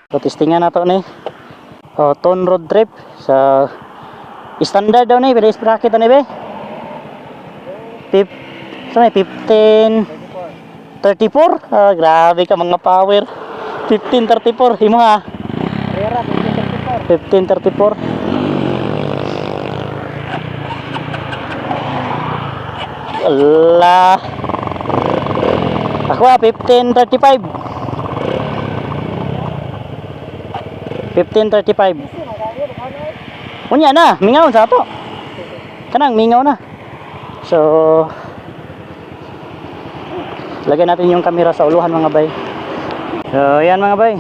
So testingan na to ni. Oh, ton road trip sa standard daw ni, pila bracket ni be? Pip, so may 15 34. Ah, grabe ka mga power. 1534 imo ha. Rera, 1534. 1534. Ala. Ako ah, 1535. 1535. Unya na, mingaw sa ato. Kanang mingaw na. So, lagyan natin yung camera sa uluhan, mga bay. So, ayan, mga bay.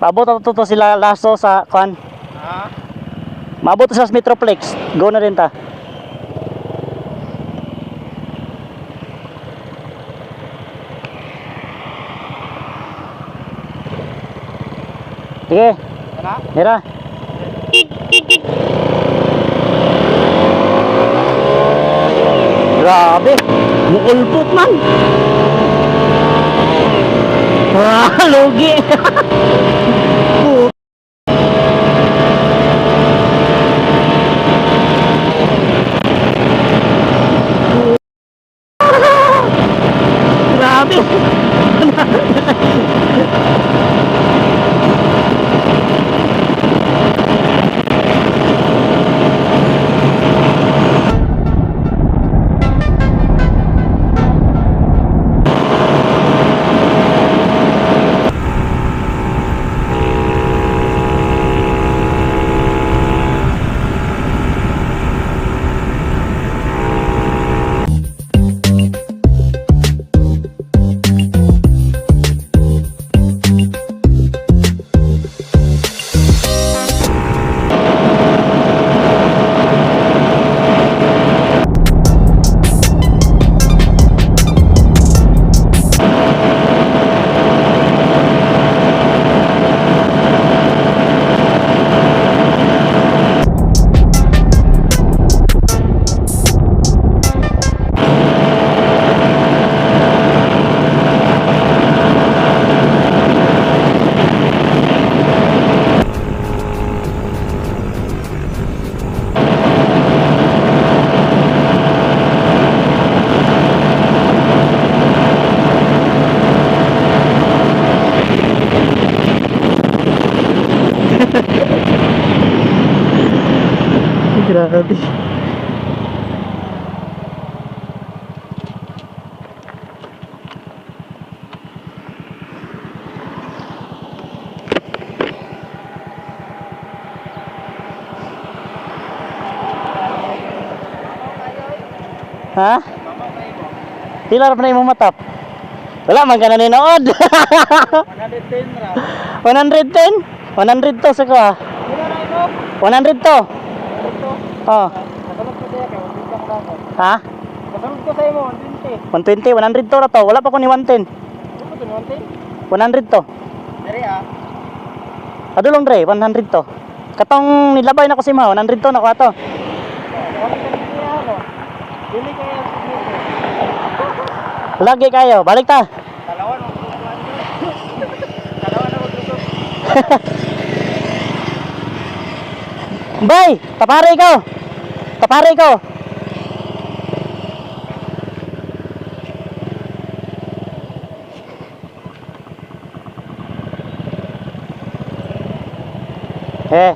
Paabot na to sila laso sa kwan. Ha? Maabot sa Metroplex. Go na rin ta. Sige, Wala? mira. Grabe, mukulpot man. Wah, lugi. Grabe. Grabe. Ha? Pila ra pa na imong matap? Wala man ka na ninood. 110 ra. 110? 100 to sa ko ah. Pila na imo? 100 to. Ito. Oh. Kasunod ko siya kay 120 ko lang. Ha? Kasunod ko sa imo 120. 120, 100 to ra to. Wala pa ko ni 110. Ano to 110? 100 to. Dere ah. Adulong dre, 100 to. Katong nilabay na ko si Ma, 100 to nakuha to. 120 ako. Dili kaya signature. Lagi kayo, balik ta. Dalawa no Dalawa na maglusot. Bay, tapare ikaw. Tapare ikaw. Eh.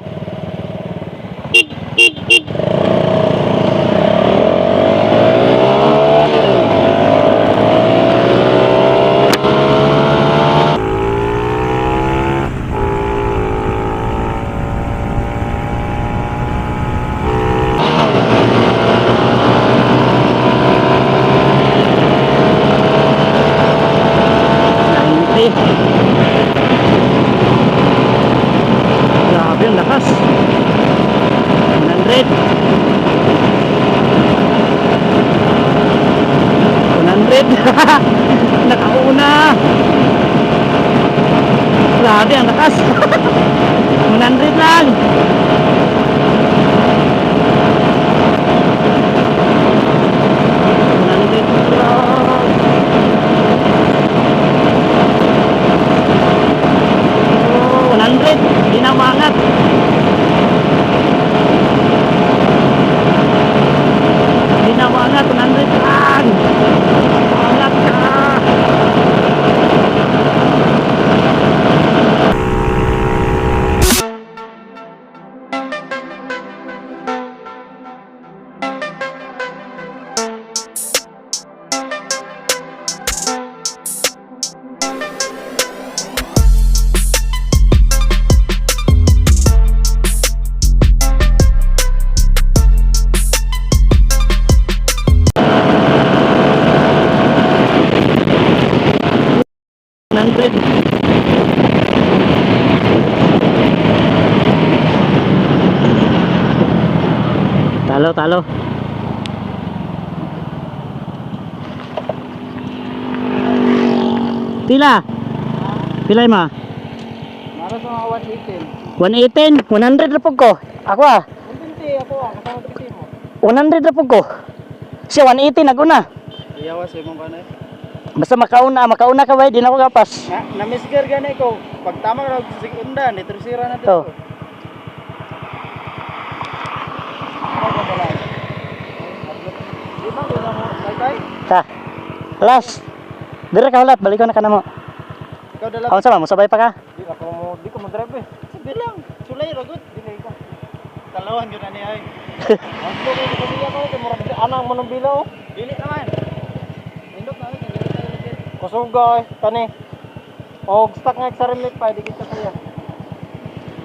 90. Grabe ang lakas. Nakauna. Grabe, ang lakas. 100 lang. 100 lang. Oh, 100. Hindi na umangat. Hindi na umangat. 100 lang. Umangat ka. 100. Talo, talo. Pila? Pila ma? Mara sa mga 118. 118, 100 ra pud ko. Ako ah, 120 ako ah, kasama piti mo. 100 ra pud ko. Siya 180 naguna. Iyawa sa imong kanay. Basta makauna, makauna ka bay, di na ako gapas. Na na-misgear gani ko. Pag tama ra og segunda, ni tersera na Oh. dito. Di ba wala mo kay Ta. Last. Dire ka hulat, balikon na ka na mo. Ikaw dala. Aon sa ba, mosabay pa ka? Di ako mo, di ko mo drive eh. Sabi lang, sulay ra gud, dili ko. Talawan gyud ani ay. Ang ko ko pamilya ko kay murag anang mo nang bila oh. Dili naman. Nindot na ay. Kusuga eh, tani. Og stuck nga sa remit pa di kita kaya.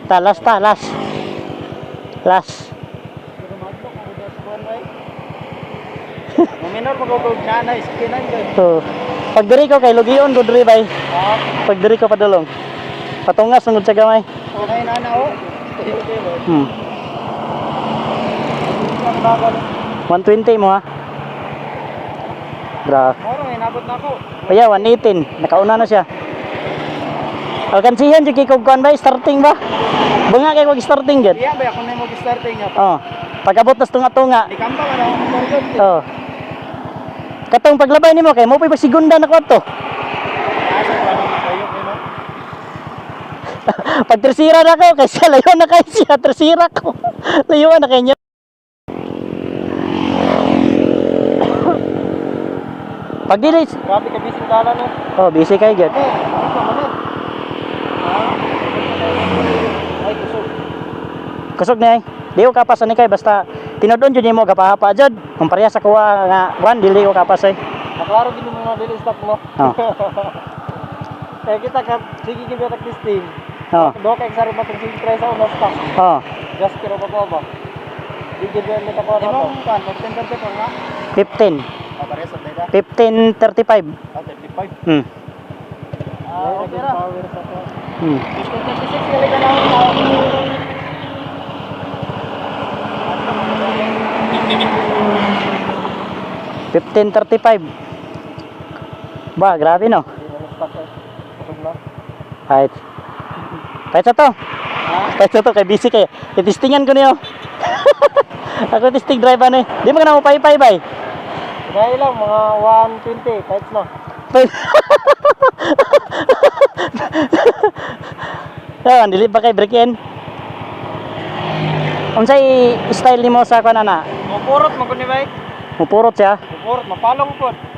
Ta, last ta, last. Last. Pero madlo ko das buwan ay. Muminor magugog na na iskinan gyud. So, pag diri ko kay lugion ko diri bay. Ah, Pag diri ko padulong. Patungas sungod sa gamay. okay na na oh. Ang bagal. 120 mo ha. Bra. Moro inabot na ako. Kaya 118, nakauna na siya. Alkansihan jud kay kog kuan bay, starting ba? Bunga kay kog starting jud. Iya ba ako na mo starting nga. Oh. Pag-abot tas tunga-tunga. Di kamba man ako motor gud. Oh. Katong paglabay nimo kay mo pa segunda na ko ato. Asa pa na kayo kay no. Pag tersira na ko kay siya layo na kay siya tersira ko. Layo na kay niya. Pag dili, Grabe ka busy dala no. oh busy kay gyud. Eh, ikaw man eh. Ha? Ay, kusog. Kusog ni ay. Di ko kapas ani kay basta tinudon jud nimo gapahapa jud. Kung pareha sa kuha nga kuan dili ko kapas ay. Naklaro gid mo mga dili stop mo. Oh. Kaya kita ka sige gid ta testing. Oh. Do kay sari matong sige try sa una stop. Oh. Just kiro ba ba. Di gid ba nita ko na to. Imong kan 15 nga. 15. Ah, pareha sa data. 15:35. Ah, 35. Ah, okay ra. Power sa to. 36 gali ka na ako. 15:35. Ba, grabe no. Di na stop eh. Kusog na. Kahit. Kahit sa to. Ha? Kahit sa to kay busy kayo. Itistingan ko niyo. Ako testing driver ni. Di mo ka na mo paypay bay. Dahil lang mga 120 kahit na. Pay. Yan, dili pa kay break in. Unsay style nimo sa kuan ana? Mupurot mo kundi bay. Mupurot siya. Mupurot mapalong pod.